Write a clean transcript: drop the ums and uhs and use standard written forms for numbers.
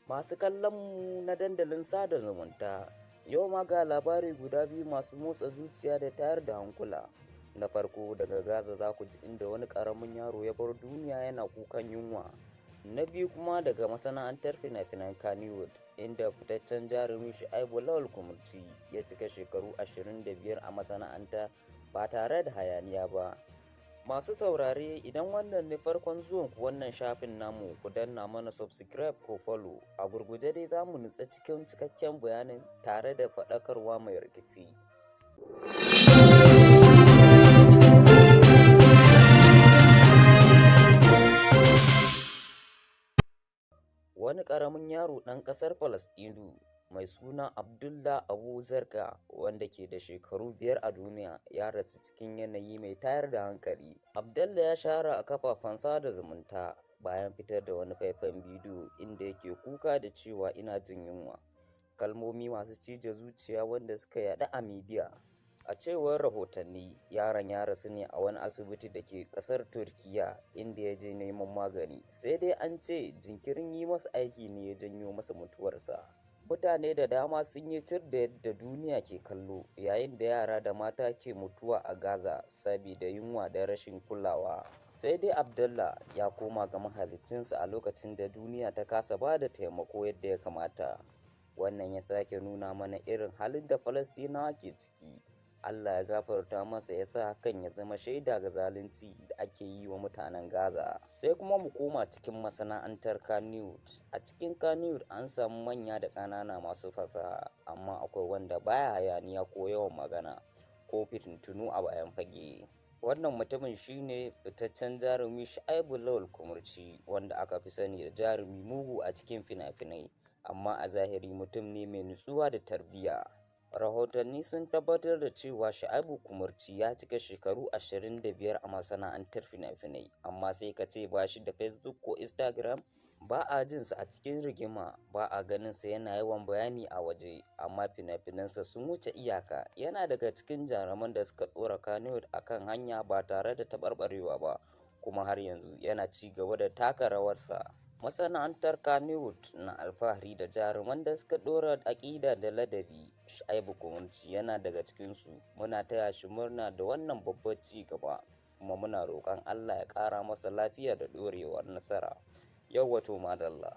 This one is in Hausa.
Masu kallon mu na dandalin sada zumunta, yau ma ga labari guda biyu masu motsa zuciya da tayar da hankula. Na farko daga Gaza za ku ji inda wani ƙaramin yaro ya bar duniya yana kukan yunwa. Na biyu kuma daga masana'antar fina-finan Kannywood, inda fitaccen jarumi Shu'aibu Lawal Kumurci ya cika shekaru 25 a masana'anta ba tare da hayaniya ba. Masu saurare, idan wannan ne farkon zuwan ku wannan shafin namu, ku danna mana subscribe ko follow. A gurguje dai za mu nutsa cikin cikakken bayanin tare da faɗakarwa mai rikici. Wani ƙaramin yaro ɗan ƙasar Falasɗinu mai suna Abdullah Abu Zarqa, wanda ke da shekaru 5 a duniya, ya rasu cikin yanayi mai tayar da hankali. Abdullah ya shahara a kafafen sada zumunta bayan fitar da wani faifan bidiyo inda yake kuka da cewa "ina jin yunwa", kalmomi masu cije zuciya wanda suka yaɗu a midiya. A cewar rahotanni, yaron ya rasu ne a wani asibiti da ke ƙasar Turkiyya inda ya je neman magani, sai dai an ce jinkirin yi masa aiki ne ya janyo masa mutuwarsa. Mutane da dama sun yi tir da yadda duniya ke kallo yayin da yara da mata ke mutuwa a Gaza sabida yunwa da rashin kulawa. Sai dai Abdullah ya koma ga mahaliccinsa a lokacin da duniya ta kasa ba da taimako yadda ya kamata. Wannan ya sake nuna mana irin halin da Falasɗinawa ke ciki. Allah ya gafarta masa, ya sa hakan ya zama shaida ga zalunci da ake yi wa mutanen Gaza. Sai kuma mu koma cikin masana'antar Kannywood. A cikin Kannywood an samu manya da ƙanana masu fasaha, amma akwai wanda baya hayaniya ko yawan magana ko fitintunu a bayan fage. Wannan mutumin shi ne fitaccen jarumi Shu'aibu Lawal Kumurci, wanda aka fi sani da jarumi mugu a cikin fina-finai, amma a zahiri mutum ne mai nutsuwa da tarbiyya. Rahotanni sun tabbatar da cewa Shu'aibu Kumurci ya cika shekaru 25 a masana'antar fina-finai, amma sai ka ce ba shi da Facebook ko Instagram. Ba a jin sa a cikin rigima, ba a ganin sa yana yawan bayani a waje, amma fina-finansa sun wuce iyaka. Yana daga cikin jaruman da suka ɗora Kannywood a kan hanya ba tare da taɓarɓarewa ba, kuma har yanzu yana ci gaba da taka rawarsa. Masana'antar Kannywood na alfahari da jaruman da suka ɗora aƙida da ladabi. Shu'aibu Kumurci yana daga cikinsu. Muna taya shi murna da wannan babbar ci gaba, kuma muna roƙon Allah ya ƙara masa lafiya da ɗorewar nasara. Yawwa, to madalla.